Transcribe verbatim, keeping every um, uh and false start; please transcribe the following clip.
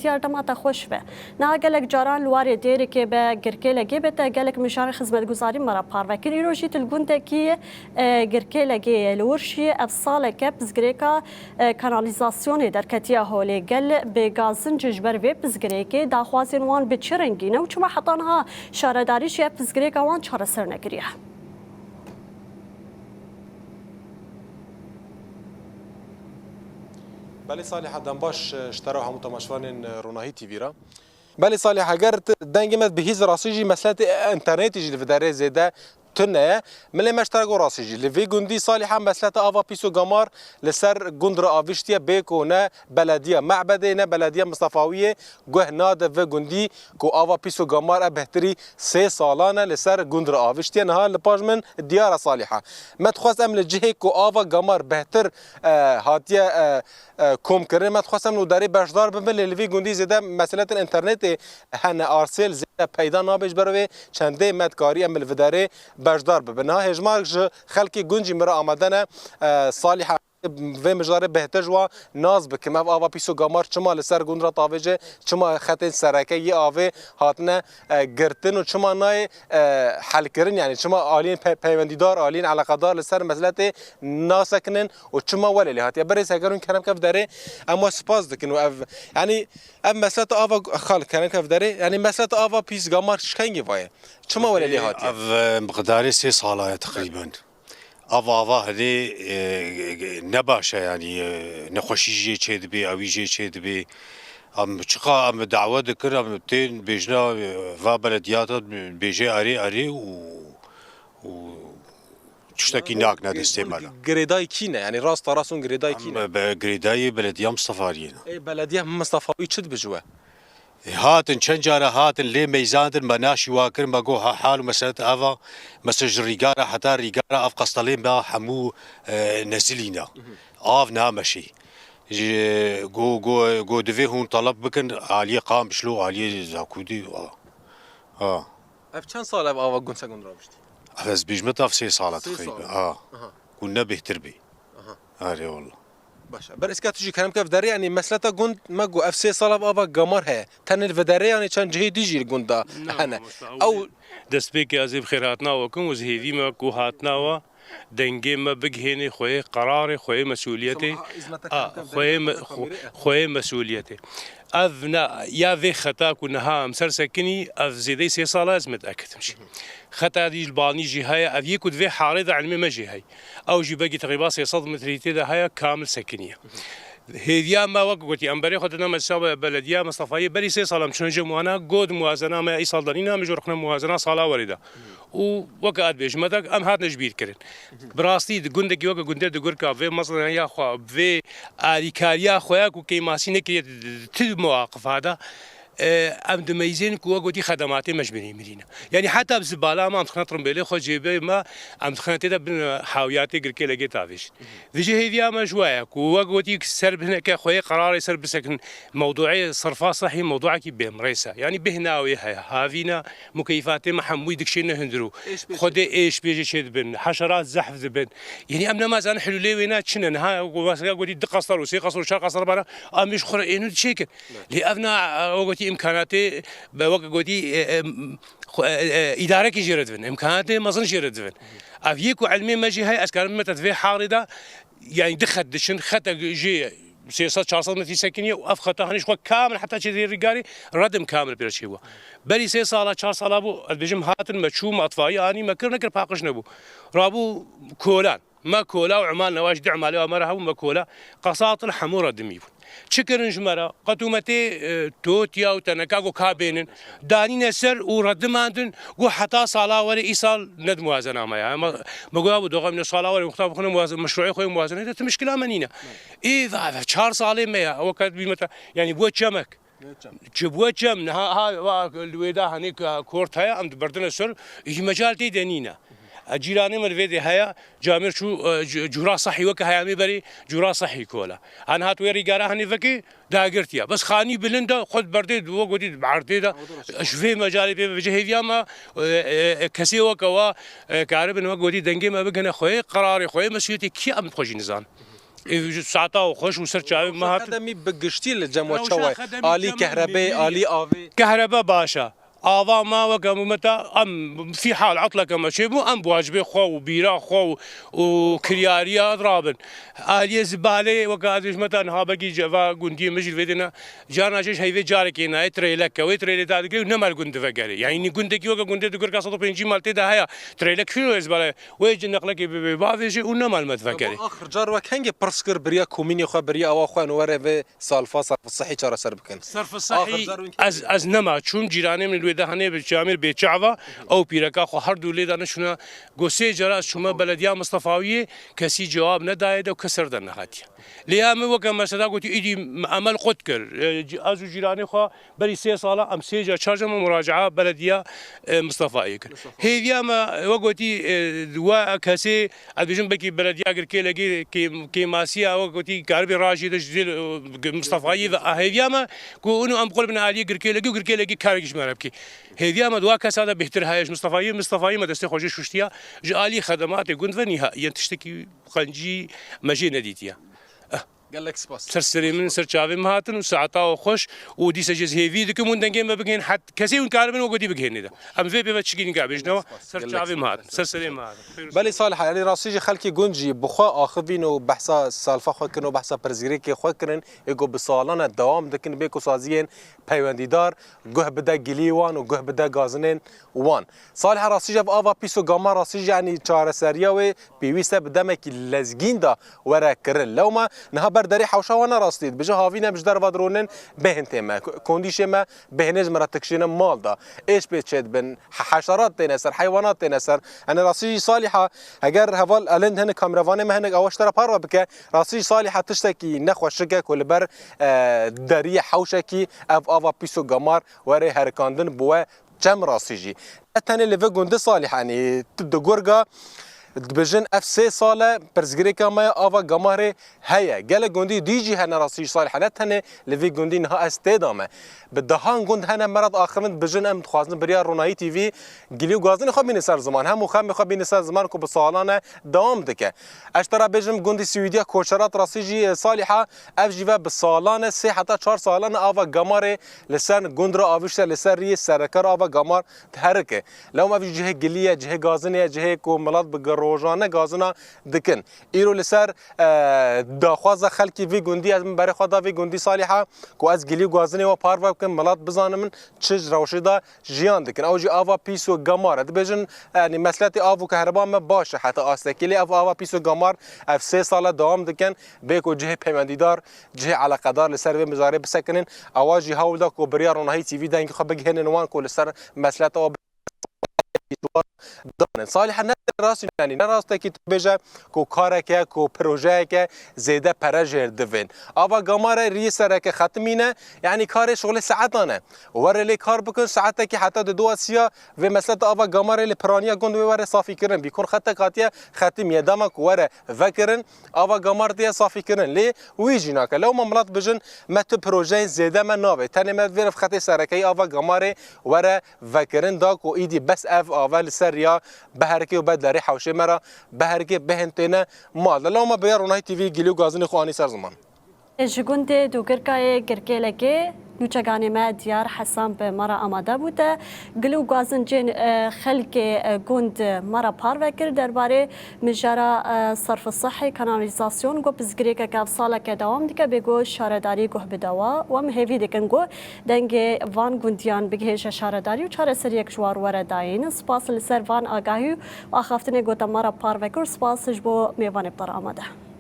Diyar, dema te xweş be. Niha gelek caran li warê Dêrikê be, Girkêlegê be, te gelek mijarên xizmetguzarî me re parve kir. Îro jî tu li gundekî, e, Girkêlegê ye. Li wir jî ev saleke pirsgirêka, e, kanalîzasyonê derketiye holê. Gel bêgazin ji ber vê pirsgirêkê daxwazên wan bi çi rengî ne û çima heta niha şaredarî jî ev pirsgirêka wan çareser nekiriye? Belê Salîha, dem baş, e, ji te re û hemû temaşevanên, e, Ronahî T V re. Belê Salîha, ger tu dengê me bihîzî, rastî jî mesletê internetê jî li vê derê zêde tune ye. Min lê me ji te re got rastî jî. Li vî gundî Salîha mesleta ava pîs û gamar li ser gund re aviştiye, bê ku ne belediya Mehbedê ne belediya Mistefawiyê guh nade vê gundî ku ava pîs û gamar e bêhtirî sê salan e li ser gund re aviştiye. Niha li paş min diyar e Salîha. Me dixwest em li cihê ku ava gamar bêhtir, e, hatiye, e, e, komkirin, me dixwest em li derê beşdar bibin, lê li vî gundî zêde meseletên internetê hene, arsêl zêde peyda nabe, ji ber vê çendê me dikarî em li vê derê beşdar bibin. Niha hêjmarek ji xelkê gund jî min re amade ne, e, Salîha. Vê mijarê bêhtir ji wan nas bikim. Ev ava pîs û gamar çima li ser gund re tavêje, çima xetên sereke yê avê hatine, e, girtin û çima nayê, e, helkirin, yanî çima aliyên pe-, peywendîdar, aliyên eleqedar li ser mesletê nasekinin û çima welê lê hatiye. Birêz, heger hûn kerem ke vê derê, em we spas dikin û ev, yanî ev mesleta ava, xal, kerem ke vê derê, yanî mesleta ava pîs gamar ji kengî vaye? Çima welê lê hatiye? Ev, e, miqdarê sê sala ye teqrîben. Ev ava hene, e, ne baş e, yanî, e, nexweşî jê çê dibe, ewî jê çê dibe. Em çiqa em dawe dikin, em tên bêjina, e, va belediyata bêje erê, erê û, û tiştekî nakine destê me re. Girêdayî kî ne? Yanî rasta rast hûn girêdayî kî ne? Em be-, girêdayî belediya Mistefawiyê ne. Ê, belediya Mistefawî çi dibe ji we? Hatin, çend cara hatin, lê meyzandin, me naşî wa kir, me got, ha, hal û meselet ev a, mesela ji Rîgara heta Rîgara ev qestelê me hemû, e, nezilî ne. Av nameşî. Ji, got, got, got, divê hûn teleb bikin aliyê Qamişlo, aliyê Zakûdî, a. A. Ev çend sal ev ava gund se gund raviştî? Ev ez bêjim te ev sê sal e teqrîben. Sê sal. A. Aha. Gund ne bêhtir bî. Aha. Erê wala. Baş e. Ber îska tu jî kerem ke vê derê, yanî mesleta gund me got ev sê sal ev ava gamar heye. Tenê li vê derê, yanî çend cihê dî jî li gund de hene. Ew destpêkê ez ê bi xêrhatina we kim û ez hêvî me ku hatina we dengê me bigihênê xweyê qerarê, xweyê mesûliyetê. A, xweyê me-, xwe-, xweyê mesûliyetê. Ev ne, ya vê xeta ku niha em ser sekinî, ev zêdeyî sê sala ez miteekid im jî. Xeta dî li banî jî heye, ev yê ku di vê harê de ilmê me jî heye. Ew jî belkî teqrîba sê sed metrî tê de heye, kamil sekiniye. Hêviya me, wek gotî, em berê xwe didin me saba belediya Mistefayê, berî sê sal em çûne cem wana, got muwazena me îsal de nîne, em ji rixne muwazena sala werê de. Û weke ez dibêjim, me de em hatine ji bîr kirin. Bi rastî di gundekî weke gundê di gurka vê mezina ya xwe, vê alîkariya xwe ya ku keymasî nekiriye di, di, di ti muwaqifa de, e, em dimeyzên ku we gotî xedematê me ji binî mirîne. Yanî heta bi zibala me em dixine tirimbêlê xwe cêbê me, em dixine tê de bin hawiyatê girkê legê tavêjin. Vêjê hêviya me ji we ye ku we gotî ser hineke xweyê qerarê ser bisekin, mewduê sirfa sehî mewduekî bêmrês e. Yanî bêhna wê heye, havîna mukeyfatê me hemûyî dikişêne hundir û Êş pêşê. Xwedê êş pêjê çê dibin, heşerat zehf dibin. Yanî em nemazanin hilûlê wê ne çi ne. Niha mesela gotî du qestar û sê qestar û çar qestar bana, em êş xwe re ênû diçêkin. Lê ev na, o gotî îmkanatê, be wek gotî, e, e, xwe, e, e, îdarekî jê re dibin, îmkanatê mezin jê re dibin. Ev yê ku ilmê me jî heye, ez karim bime te di vê harê de, yanî du xet diçin, xetek jê sê sed çar sed metrî sekiniye û ev xeta hanî ji xwe kamil heta çê dê Rîgarê redim kamil pê re çêbû. Berî sê sala, çar sala bû, ez dibêjim hatin me çû, me etvayî anî, me kir, nekir paqij nebû. Rabû kolan. Me kola û emal newa jî di emalê me re hebû, me kola qesatil hemû redimî bûn. Çi kirin ji me re? Qetûmetê, e, totiya û teneka ku ka bênin, danîne ser û redimandin, ku heta sala werê îsal ne di muwazena me ya. Me, me goya bû doxa min sala werê wexta bixwine muwaze-, meşruê xwe muwazenê de ti mişkila me nîne. Ê, va, va, çar salê me ya, ew ket bîme te, yanî bû çemek. Çi bû çem? Niha, ha, va, li wê de hanê ku kort heye, em diberdine ser, î mecal tê de nîne. E, cîranê me li vê de heye, camêr çû, e, cu-, cûra sehî weke heyamê berê, cûra sehî kola. Han hat wê rîgara hanê vekê, dagirtiye. Bes xanî bilind e, xwe berdê, wek gotî, erdê de. Ji vê mecalê pê, ji hêviya me, e, e, kesê weke wa, e, karibin wek gotî, dengê me bigihine xweyê qerarê, xweyê mesûliyetê kî em xwe jî nizan. Ê, ji saeta û xweş û ser çavê me hatin. Xedemî bi giştî li cem we Rewşa çawa ye? Xedemî Alî cem kehrebê, hemî alî avê. Kehrebe baş e. Ava me weke meta em fî hal etleke me çêbû, em bi wacibê xwe û bîra xwe û, û kiryariya rabin. Aliyê zibalê weke ez dibêjim meta niha belkî ceva gundiyê min jî li vê dêne. Carna jê ji heyvê carekê nayê trêlek ke. Wê trêlê dadigirê û nema li gund divegerê. Yanî gundekî weke gundê Dugirka sed û pêncî mal tê de heye. Trêlek çûyo ê zibalê. Wê ji neqlekê bibê bavêjê û nema li me divegerê. Axir car we kengê pirs kir biriya komînê xwe, biriya awa xwe û were vê salfa, salfa sihî çareser bikin. Serfi Axir car win ez, ez nema çûm, cîranê min li wê de hene bi çamêr bê çava, ew pîreka xwe her du lê dane çûne. Go sê cara ez çûme belediya Mistefawiyê, kesî cewab nedaye de û kes ser de nehatiye. Lê ya min weke mesela gotî îdî emel qut kir. E, c-, ez û cîranê xwe berî sê sala em sê ca çar ca me muracaa belediya, e, Mistefayê kir. Hêviya me we gotî, e, we kesê ez dibêjim belkî belediya Girkêlekê kêm-, kêmasiya we gotî karibê rajî de ji dil, e, Mistefayê ve a hêviya me ku ûnû em qul bin aliyê Girkêlekê û Girkêlekê karek ji me re bikî. Hêviya me di wa kesa de bêhtir heye ji Mistefayê, Mistefayê me destê xwe jê şuştiya, ji alî xedematê gund ve nîha yên tiştekî qencî me jê nedîtiye. Gelek spas. Ser serê min, ser çavê min hatin û saeta we xweş û dîsa jê ez hêvî dikim hûn dengê me bigihên het kesê hûn karibin we gotî bigihênê de. Em vê pê ve çikî nika bêjin ewa, ser çavê min hatin, ser serê min hatin. Belê Salih, yanî rastî jî xelkê gund jî bi xwe axivîn û behsa salfa xwe kirin û behsa pirsgirêkê xwe kirin, ê ku bi salan e dewam dikin bê ku saziyên peywendîdar guh bide gilî wan û guh bide gazinên wan. Salih, rastî jî ev ava pîs û gama rastî jî yanî çareseriya wê pêwîst e bi demekî lezgîn de were kirin. Lewma niha ber derê hewşa wan ne rastî. Dibêje havîn em ji derva dironin bêhên tê me. Kondîşê me bêhênê ji me re tikşîne mal de. Êş pê çêdibin, he-, heşerat têne ser, heywanat têne ser. Yanî rastî jî Salîha, heger heval elind hinek kameravanê me hinek awa ji te re parve bike, rastî jî Salîha tiştekî nexweşik e ku li ber, e, deriyê hewşekî ev ava pîs û gamar were herikandin bi we çem rastî jî. Ne tenê li vê gundê Salîh, yanî tu di gurga dibêjin ev sê sal e pirsgirêka me ya ava gamarê heye. Gelek gundî dî jî hene rastî jî Salîh, ne tenê li vê gundî niha ez tê de me. Bi dehan gund hene me re diaxivin dibêjin em dixwazin bi riya Ronahî T V gilî û gazinê xwe bînin ser ziman. Hem û xemê xwe bînin ser ziman ku bi salan e dewam dike. Ez ji te re bêjim gundî Swîdya Koçerat rastî jî, e, Salîha, ev jî ve bi salan e, sê heta çar salan e ava gamarê li ser gund re avişte, li ser riyê sereke re ava gamar diherike. Lewma ev jî cihê gilî ye, cihê gazinê ye, cihê ku milet bi rojane gazina dikin. Îro li ser, e, daxwaza xelkî vî gundî, ez min berê xwe da vî gundî Salîha, ku ez gilî û gazinê we parve bikim, milet bizanin min çi ji rewşê de jiyan dikin. Ew jî ava pîs û gamar e. Dibêjin, yanî mesletê av û kehreba me baş e heta astekî. Lê ev ava pîs û gamar ev sê sal e dewam dikin. Bê ku cihê peywendîdar, cihê eleqedar li ser vê mijarê bisekinin. Ewa jî hewl da ku bi riya Ronahî T V dengê xwe bigihênin wan ku li ser mesleta we danin. Salih, ne rastî, yanî ne rastekî tu bêje ku kareke, ku projeyeke zêde pere jêr divên. Ava gamare riyê sereke xetimîne, yanî karê şixulê saetan e. Were lê kar bikin, saetekî heta di dua siya vê mesleta ava gamare li piraniya gund wê were safî kirin. Bîkon xetek hatiye xetimiye, dema ku were vekirin, ava gamar diye safî kirin. Lê wî jî nake. Lewma milet bijin, me tu projeyên zêde me navê. Tenê me vê xetê serekeyî ava gamarê were vekirin da ku îdî bes ev ava li ser riya biherikê û be derê hewşê me re biherikê bihên têne mal de. Lewma bi ya Ronahî T V gilî û gazinê xwe anî ser ziman. Ji gundê Dûgirkayê Girkêlekê nûçeganê me Diyar Hesan bi me re amade bû te. Gil û gazincên, e, xelkê, e, gund me re parve kir derbarê mijara, e, serf sihî, kanalîzasyon, got pirsgirêkeke ev saleke dewam dike, bê got şaredarî guh bide wa. Em hêvî dikin got dengê van gundiyan bigihêje şaredarî û çareseriyek ji war were dayîn. Spas li ser van agahî û axaftinê got te me re parve kir û spas ji bo mêvanê bi te re amade.